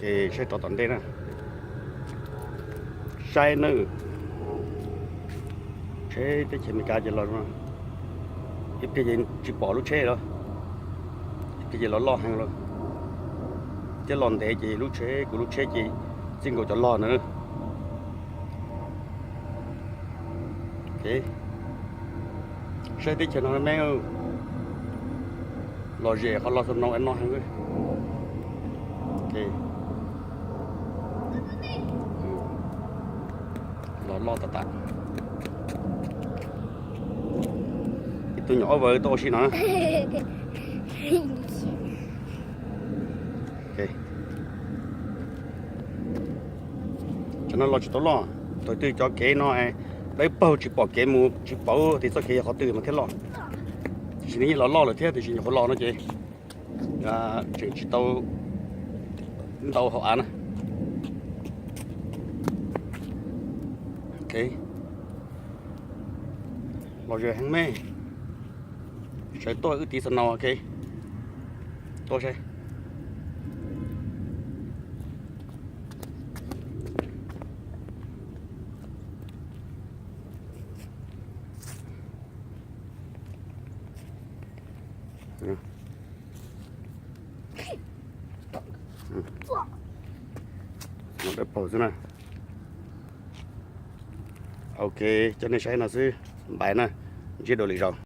Ces saib rov tom ntej na, saib nawb. Tsheb teb chaws Amelikas ces los, ib pliag ces tsis pom lub tsheb lawm, ib pliag ces los loj heev lawm. Thiab los ntev ces lub tsheb, kuv lub tsheb ces txij nkaus cov log ntawd. Saib teb chaws no me, los zem qhov los snow no heev. Los loj tas tas. Ib tug nyuam ob vawv tuaj ua si no na. Cov no los tsis tau loj, thaum twg cov kev no dawb paug tsis pom kev mus, tsis paub tias txoj kev yog qhov twg mas thiaj loj. Tiam sis nws yeej los loj lawm thiab, tiam sis nyuam qhuav los no ces tseem tsis tau ntau hauv av na. Los zem heev me, sawv tuaj wb tiv snow no, ok. Tuaj saib. Dawb paug xwb na. Ok, coj nej saib no xwb, bye na, ntsib dua lwm zaus.